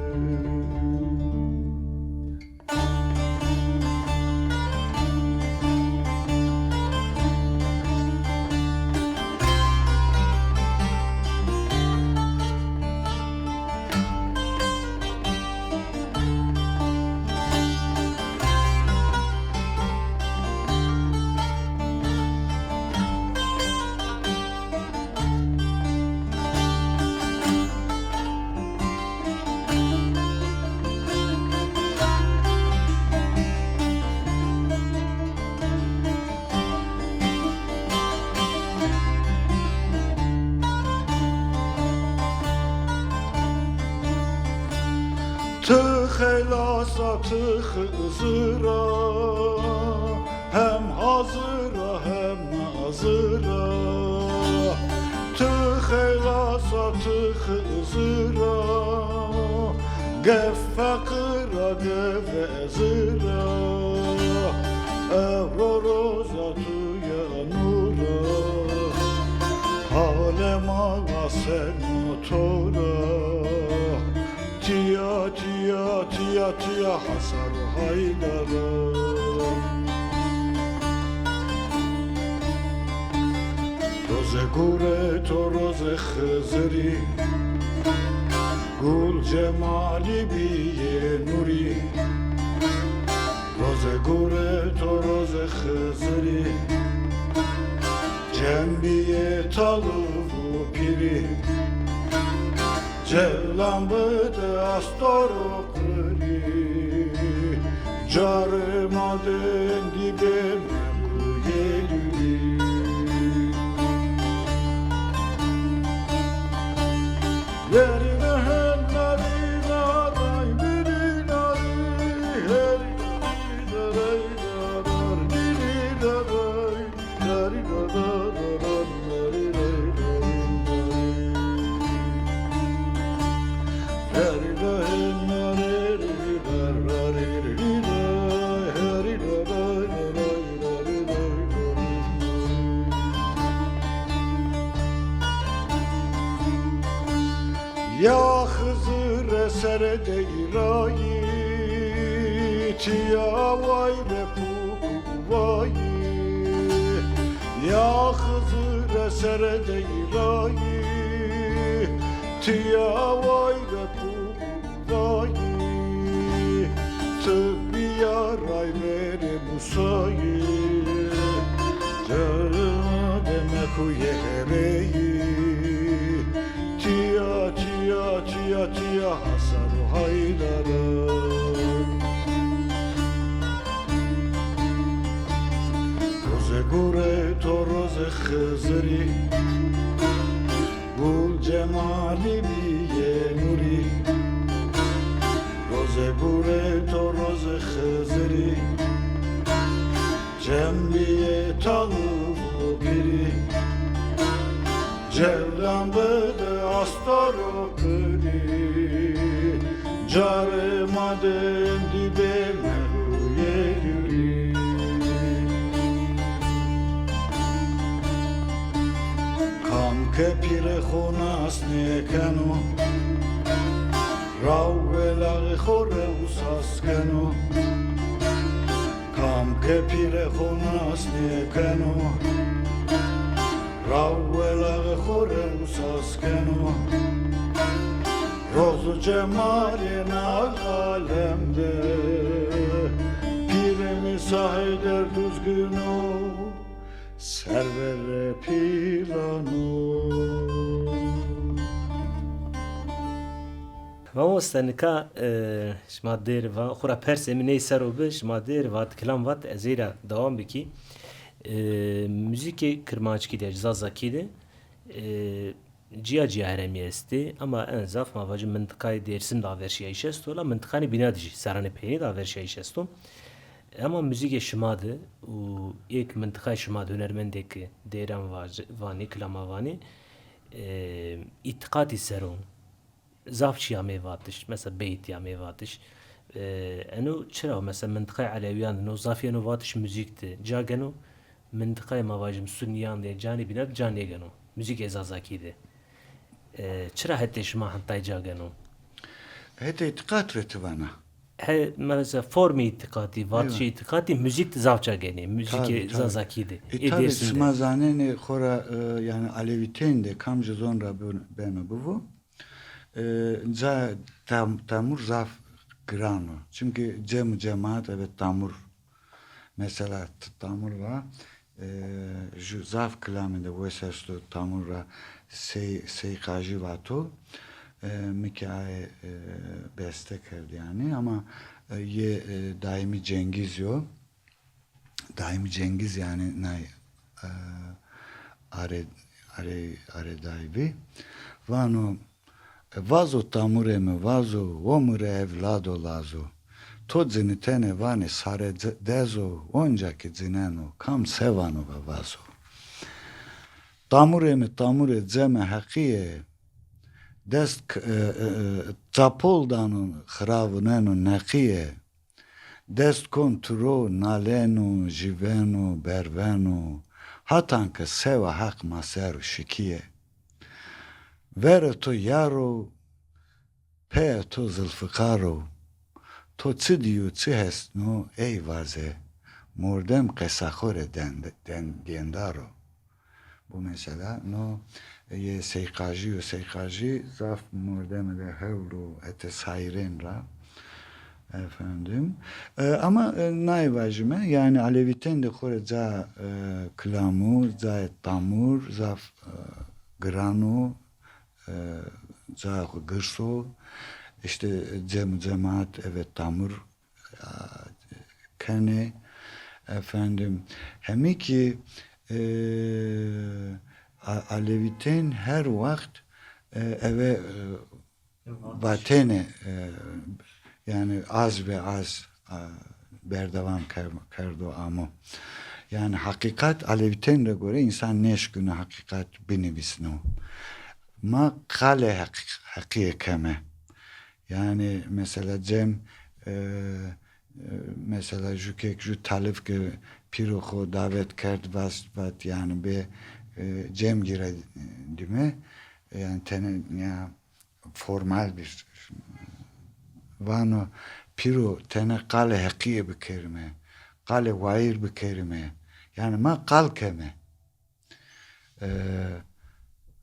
Ti xeylasa, ti Xizira, hem hazira hem nazira. Ti xeylasa, ti Xizira, gef feqira, gef ezira. Ewro roza tu ya nura, halê ma vaseno to ra. Tiya, tiya, tiya, tiya, Hasan Haydara. Rozê gure to, rozê Xizirî, gul cemalî bîyê nurî. Rozê gure to, rozê Xizirî, cem bîyê taliv û pîrî. Cewlan bide astor û qirî, carê ma dendî bê mekuyê dûrî. Lerî rehin narî naray birî narî, herî narî naray narar birî naray. Ya Xizire sere deyrayî, tiya wayre pûk û vayî. Ya Xizire sere deyrayî, tiya wayre pûk û vayî. Ti bîya rayverê Musayî, cema de mekuyê hereyî. Tiya, tiya, tiya, tiya, Hasan û Haydara. Rozê gure to, rozê Xizirî, gul cemalî bîyê nurî. Rozê gure to, rozê Xizirî, cem bîyê taliv û pîrî. Cewlan bide astor û qirî, carê ma dendî bê mekuyê dûrî. Kam ke pîrê xo nas nêkeno, raw welaxê xo rewsas keno. Kam ke pîrê xo nas nêkeno, raw welaxê xo rê usas keno. Roz û cemalê na alem de, pîrê mi Saheyder Duzgin o, serverê pîlan o. Mamoste, nika, e, şima dêr va, xwu ra persê mi ney ser o bi, şima dêr vat, kilam vat, ez ey ra dewam bikî. E, muzîkê kirmanckî de, zazakî de, e, cîya cîya heremî estê, ama en zaf ma vajî mintiqayê Dêrsim de averşîyayîş esto, la mintiqanê bîna de jî, serranê peynî de averşîyayîş esto. Ama muzîkê şima de û êk mintiqayê şima de hunermendê ke dêran vaj-, vanê, kilama vanê, e, îtîqatî ser o. Zaf çî amê vatiş, mesela beyt amê vatiş. E, eno çira, mesela mintiqayê Elewîyan de no zaf yeno vatiş muzîk de ca geno, mintiqayê ma vajim Sunîyan de, canê bîna de ca nêgeno, muzîkê zazakî de. E, çira hetê şima hentay ca geno? Hetê îtîqat rê ti vana? He, mesela formê îtîqatî, vatişê îtîqatî, muzîk de zaf ca genê, muzîkê zazakî de. E, tabî, sima zanenê xora, e, yanî alevîtên de kamci zon ra bin-, beno bivo. E, ca tam-, tamur zaf giran o. Çimkî cem û cemaat eve tamur. Mesela t-, tamur va, e, ju zaf kilamê de wes esto tamur ra sey-, seyqajî vato. E, mi kî aye, e, beste kerd yanî, ama, e, yê, e, Daîmî Cengîz yo. Daîmî Cengîz yanî nay, e, are, are, are daîbî. Vano, e, vazo tamurê mi, vazo, o mi rê evlado lazo. To cinitene vanê sare c-, dezo, onca ki cineno, kam se vano va vazo. Tamurê mi, tamurê cemê Heqî yê, dest k-, e, e, e, çapol dano, xiravuneno neqîye. Dest kon turo, naleno, jiveno, berveno, hatan ke sewa Heq ma ser o şikîye. Verê to yar o, peyê to zilfiqar o. To çi dîyo, çi hesno, ey vaze. Mordem qesa xo rê dend-, den-, dêndar o. Bu mesela, no, yê Seyqajî yo, Seyqajî zaf mordemê de hewl o, hetê saîrên ra. Efendim. E, ama, e, nayê vajime, yanî alevîtên de xo rê ca, e, kilamû, cayê tamur, zaf, e, giran o, e, cayê xo girs o. Îşte cem û cemaat eve tamur, a, kenê. Efendim, hemî kî, e, a-, alevîtên her wext, e, eve, e, vatêne, e, yanî az ve az, a, berdewam ker-, kerdo amo. Yanî heqîqat alevîtên re gore însan nêşkîno heqîqat binivîsno. Ma qalê heq-, heqîye keme. Yanî mesela cem, e, e, mesela ju kek, ju talif ke pîro xo davet kerd, vast, vat, yanî bê, e, cem gîre dime, e, yanî tene ya formal bir, vano, pîro, tene qalê heqîye bikerime, qalê wayîr bikerime. Yanî ma qal keme. E,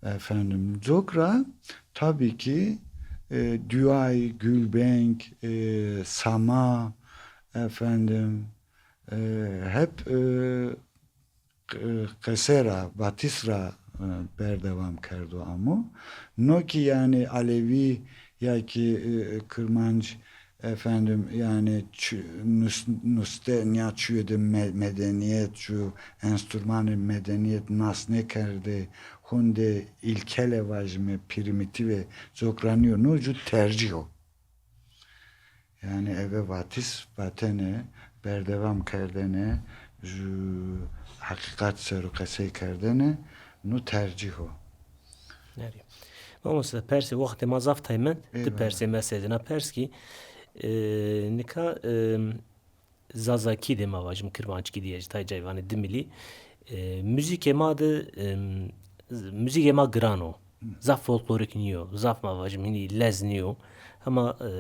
efendim, cok ra tabii ki, e, duayî, gulbeng, e, sama, efendim, e, hep, e, q-, qese ra, vatis ra, e, berdewam kerdo amo. No ki yanî alevî ya ki, e, kirmanc, efendim, yanî çü-, nus-, nuste, nîya çuyê de me-, medenîyet, çu enstrûmanê medenîyet nas nêkerdê, honde îlkele vajîme, primîtîve, cok ra nîyo, no ju tercîh o. Yanî eve vatis vatene, berdewam kerdene, ju heqîqat ser o qesey kerdene, no tercîh o. Erê. Mamoste, persê, wextê ma zaf tay mend, ti persê mesedina pers kî, e, nika, e, zazakî de ma vajim, kirmanckî de ya jî tay cayê vanê dimilî. E, muzîkê ma de, e, muzîkê ma giran o. Zaf folklorîk nîyo, zaf ma vajim hînî lez nîyo. Hema, e,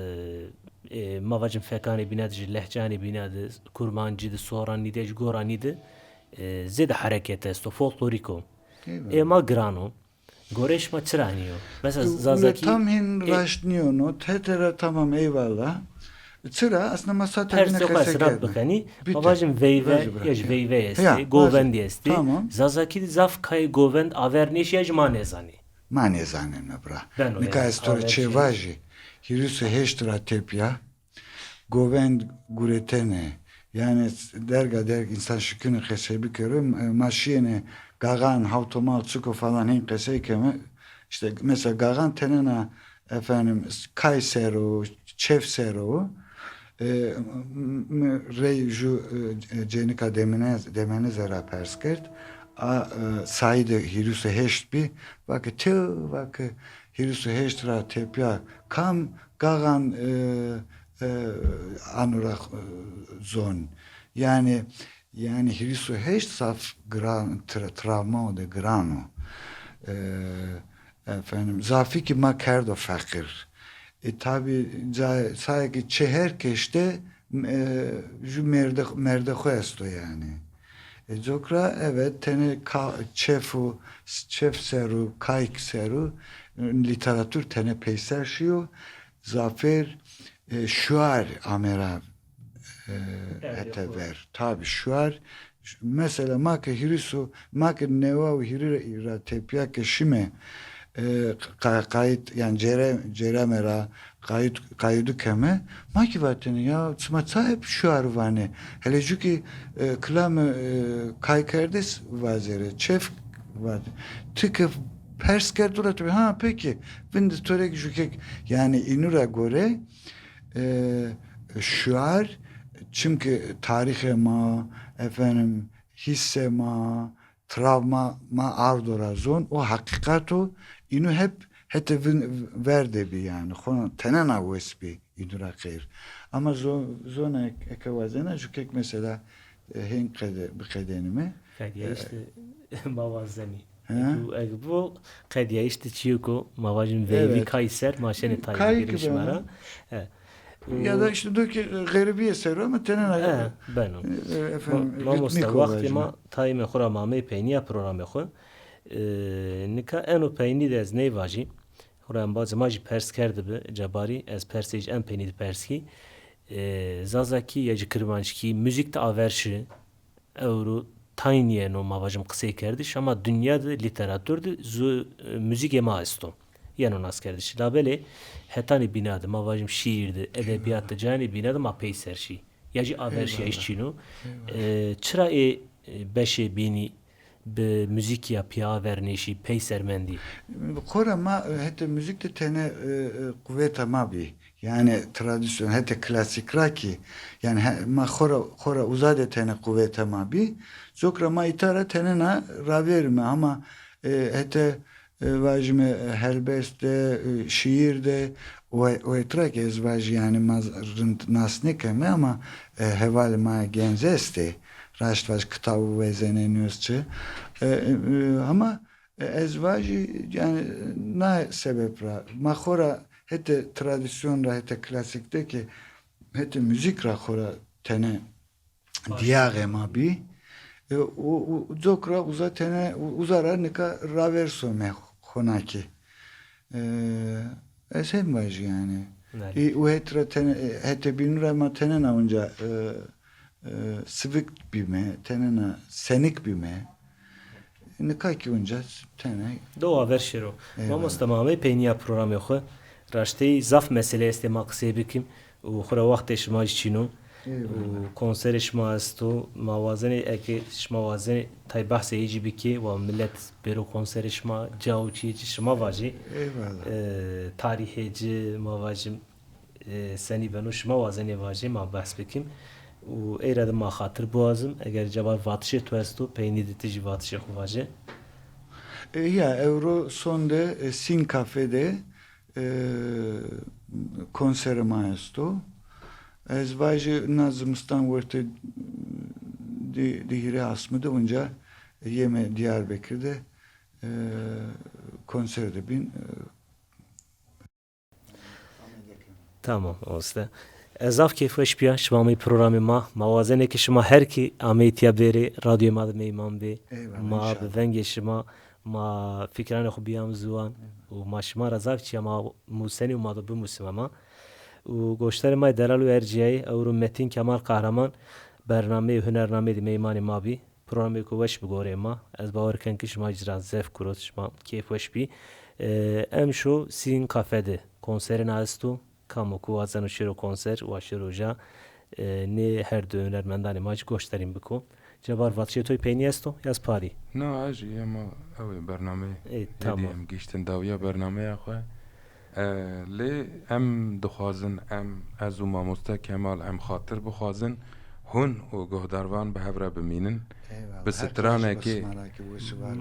e, ma vacim fekanê bîna de jî, lehcanê bîna de, Kurmancî de, Soranî de, jî Goranî de, e, zêde hereket esto, folklorîk o. Eyvallah. Ê ma giran o. Goreyê şima çira nîyo? Mesela Zazakî tam hîn raşt nîyono. Tete ra tamam, eyvallah. Çira? Aslında ma sata bîne qesey kerdime. Bitti. Bitti. Ma vacim veyve, ya jî veyve estê, govendî estê. Tamam. Zazakî de zaf kayê govend aver nêşî ya jî ma nêzanê. Ma nêzanême bira. Nika ez to rê çê vajî. Hîris û heşt ra tepya govend guretene. Yani derga derg însan şikîne qesey bikero. Ma şîyêne Gaxan, Hawtomal, Çiko falan hên qesey keme. İşte mesela Gaxan tenena efendim kay ser o, çef ser o. E, m-, m-, rey ju, e, cênika Demene-, Demenize ra pers kerd. A, e, sayî de hîris û heşt bî. Vake, tı, vake, hîris û heşt ra tepya kam Gaxan, e, e, ano ra, e, zon? Yani, yani hîris û heşt zaf giran, tra-, travma o de giran o. E, efendim, zafî ki ma kerdo feqîr. E, tabi ca-, saye ki çê her keşte, e, ju merde, merde xo esto yani. E, cokra, evet, tenê ka-, çef û, çef ser û, kayk ser û, e, lîteratur tenê peyser şîyo. Zafêr, e, şuar ame ra, e, hete ver. Tabi şuar, ş-, mesela ma ke hîris û, ma ke newa û hîrî ra tepya ke şîme, e, qa-, qayît, yani cêre-, cêreme ra qayît, qayîdu keme, ma kî vatêne, ya sima ça hep şuar vanê? Hele jû kî, e, kilame, e, kaykerdes vazêre, çef vat. Ti ke pers kerd, to ra tabi, ha, peki, vinde to rê kî jû kek, yani înu ra gore, e, şuar, çimkî tarîxê ma, efendim, hîsê ma, travma ma ardo ra zon, o heqîqat o, înu hep hetê vin-, ver de bî yani. Xo tenena wes bî înu ra qeyr. Ama zo-, zona ek-, eke wazena, jû kek mesela, e, hên qede-, biqedenîme. Qedîyayîş de ma wazenî. He? Eke, eke bu qedîyayîş de çîyêko ma vajin veyvî kay ser, ma şenê tayîne girê şima ra. He. Ya da işte do ki, e, xerîbîye ser o ama tenena, e, beno. E, efendim, ma-, mamosta, ritmîk o, wextê ma tayîme xo ra, ma amey peynîya programê xo. E, nika eno peynî de ez ney vajî. Xo ra embazê ma jî pers kerdibi, Cebarî, ez persê jî en peynî de pers kî. E, Zazakî ya jî Kirmanckî muzîk de aver şi. Ewro tayn yeno, ma vajim, qiseykerdiş, ama dinya de, lîteratur de zu-, e, muzîkê ma esto. Yeno naskerdiş. Labelê hetanî bîna de, ma vajim, şîîr de, edebîyat de, cayanê bîna de ma peyser şî. Ya jî aver şîyayîş çin o. E, çira ê, e, beşê bînî bi muzîkî ya pîya aver nêşî, peyser mendî? Xora ma, e, hetê muzîk de tenê, e, e, quweta ma bî. Yani tradisyon, hetê klasîk ra kî, yani he-, ma xora, xora uza de tenê quweta ma bî. Cok ra ma îta ra tenêna raverîme, ama, e, hetê, e, vajîme, e, helbest de, e, şîîr de, o, o het ra kî ez vajî, yani ma z-, rind nas nêkeme ama, e, hevalê ma genc estê. Raşt vaj kitabû wezenê nusçi. E, e, ama, e, ez vajî, yani na sebep ra ma xora hetê tradisyon ra, hetê klasîk de kî, hetê muzîk ra xora tenê dîyaxê ma bî. E, u, u, cok ra uza tenê, u, uza ra nika raver some xona kî. E, ez hên vajî yani. Î, u het ra tenê, e, hetê bînû ra ma tenêna unca, e, e, sivik bîme, tenêna senik bîme. Nika kî unca tenê. Do aver şêro. Eyvallah. Mamosta, ma amey peynîya programê xo. Raştey zaf mesele estê ma qisey bikim. Û xwura wextê şima jî çîn o. Eyvallah. Û konserê şima esto. Ma wazenê eke şima wazenê tay behsê ê cî bikê, wa milet bêro konserê şima, ca û çîyê ci şima vajê. Eyvallah. E, tarîhê ci, ma vajim, e, senî beno, şima wazenê vajê, ma behs bikim. Û ey ra de ma xatir biwazim, eger caba vatişê to esto, peynî de ti jî vatişê xwu vaje. E, ya, ewro sonde, e, Sîn Kafe de, e, konserê ma esto. Ez vajî na zimistan wertê di, di hîrê asmi de unca yeme Diyarbekir de, e, konser de bîn, e, Tamam, oste. Ez zaf keyfweş bîya şima ameyî programê ma. Ma wazenê ke şima her kî ameyî tîya bêrê, radyoyê ma de meyman bê. Eyvallah, ma inşallah. Bi vengê şima, ma fikranê xwu bîyam ziwan. Eyvallah. Û ma şima ra zaf çîya ma musenî û ma do bimusime ma. Û goşdarê ma yê delal û ercîyayî, ewro Metîn Kemal Kahraman bernameyê hunernameyî de meymanê ma bî. Programêko weş bigorê ma. Ez bawer ken ki şima ci ra zef kurot, şima keyfweş bî. E, emşo Sîn Kafe de konserê na esto. Kamo ku wazeno şêro konser, wa şêro uca, e, nê her di hunermendanê ma ci goşdarîn biko. Cebar, vatişê to yê peynî esto, ya zî parî? Na, ez jî ema ewê bernameyê. E, tamam. Hêdî em giştin dawiya bernameya xwu. E, lê em dixwazin, em, ez û mamoste Kemal, em xatir bixwazin, hûn û guhdarvan bi hev re bimînin. Eyvallah. Bi stranekê.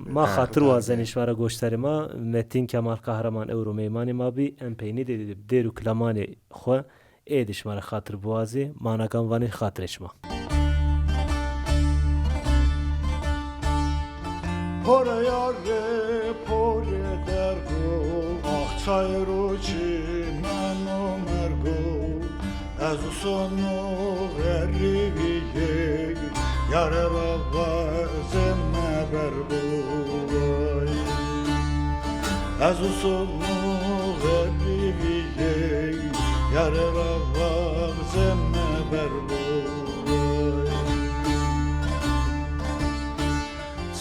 Ma xatir wazenê şima ra goşdarê ma, Metîn Kemal Kahraman ewro meymanê ma bî, em peynî de dêr û kilamanê xwu ê de şima ra xatir biwazê, ma nakan vanê xatirê şima. Pore yare, pore dergo, ax çayê ro çimeno mergo. Ez usono xerîbîyê, yare ra vazeme bergo. Ez usono xerîbîyê, yare ra vazeme bergo.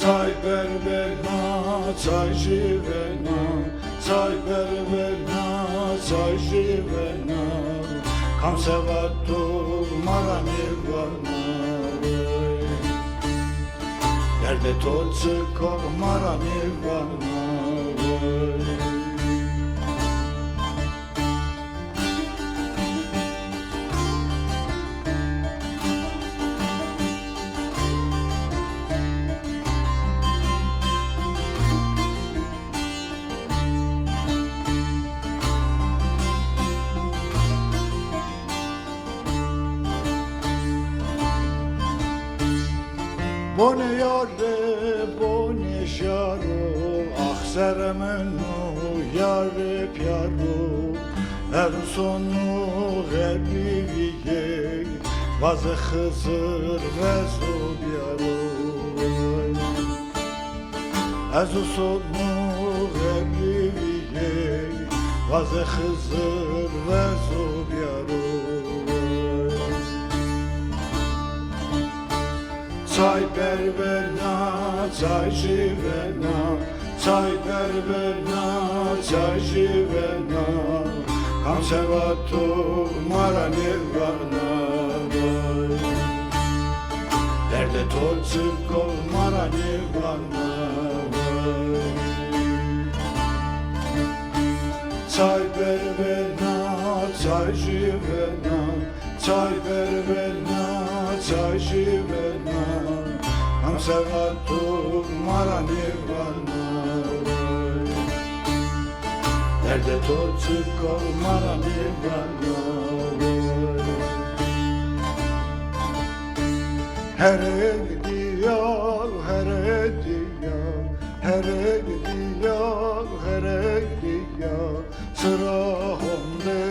Çay bervena, çay jîvena, çay bervena, çay jîvena. Kam sewa to ma ra nêvana. Derdê to çik o ma ra nêvana. Bonê yare, bonê jaro, ax serê min o yare pîyaro. Ez usono xerîbîyê, vazê Xizir vezo bîyaro. Ez usono xerîbîyê, vazê Xizir vezo bîyaro. Çay bervena, çay jîvena, çay bervena, çay jîvena. Kam sewa to ma ra nêvana. Derdê to çik o ma ra nêvana. Çay bervena, çay jîvena, çay bervena, çay jîvena. Kam sewa to ma ra nêvana. Derdê to çik o ma ra nêvana. Herek dîya, herek dîya, herek dîya, herek dîya. Çira honde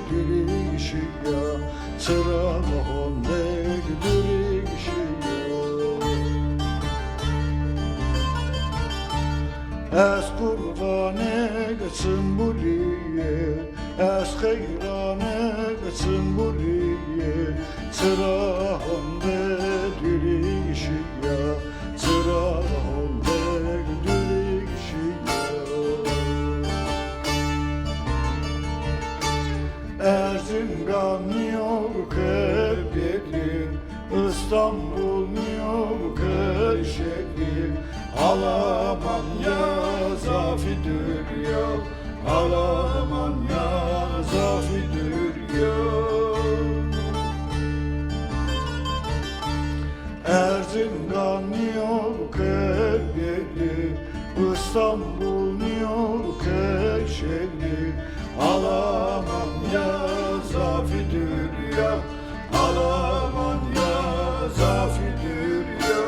durîşî ya, çira honde durîşî ya. Ez qurbanê çimburî yê, ez xeyranê çimburî yê. Çira honde durîşî ya, çira honde durîşî ya. Erzingan nîyo ke bêdî, Îstanbul nîyo ke şêdî, Alamanya zafî dûr ya, Alamanya zafî dûr ya. Erzingan nîyo ke bêdî, Îstanbul nîyo ke şêdî, Alamanya zafî dûr ya, Alamanya zafî dûr ya.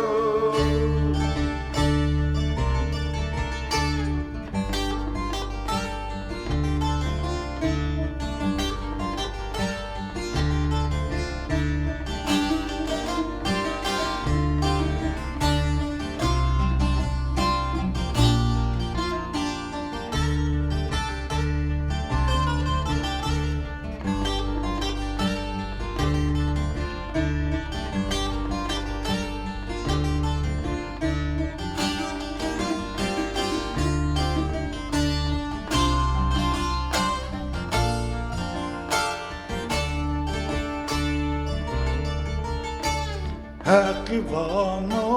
Heqî vano,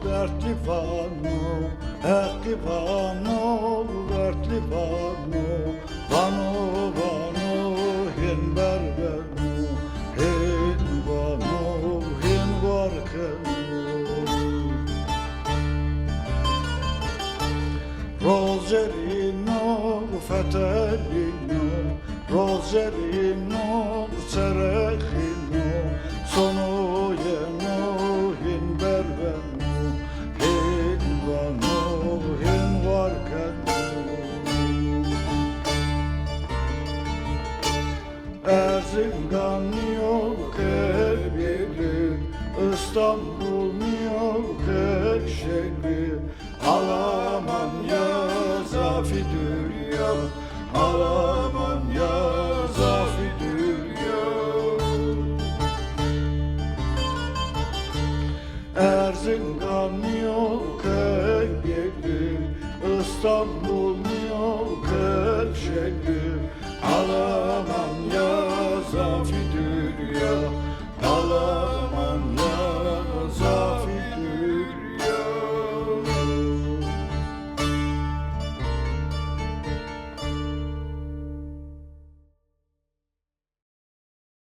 dertlî vano, Heqî vano, dertlî vano, vano, vano, hên berbeno, hên vano, hên war keno. Roz cerîno, fetelîno, roz cerîno, serexîno, sono yeno, hên berbeno, hên vano, hên war keno. Erzingan nîyo ke bêrê, Îstanbul nîyo ke şêrê, Alamanya zafî dûr ya, Alamanya zafî dûr ya. Erzingan nîyo ke bêrê, Îstanbul nîyo ke şêrê, Alamanya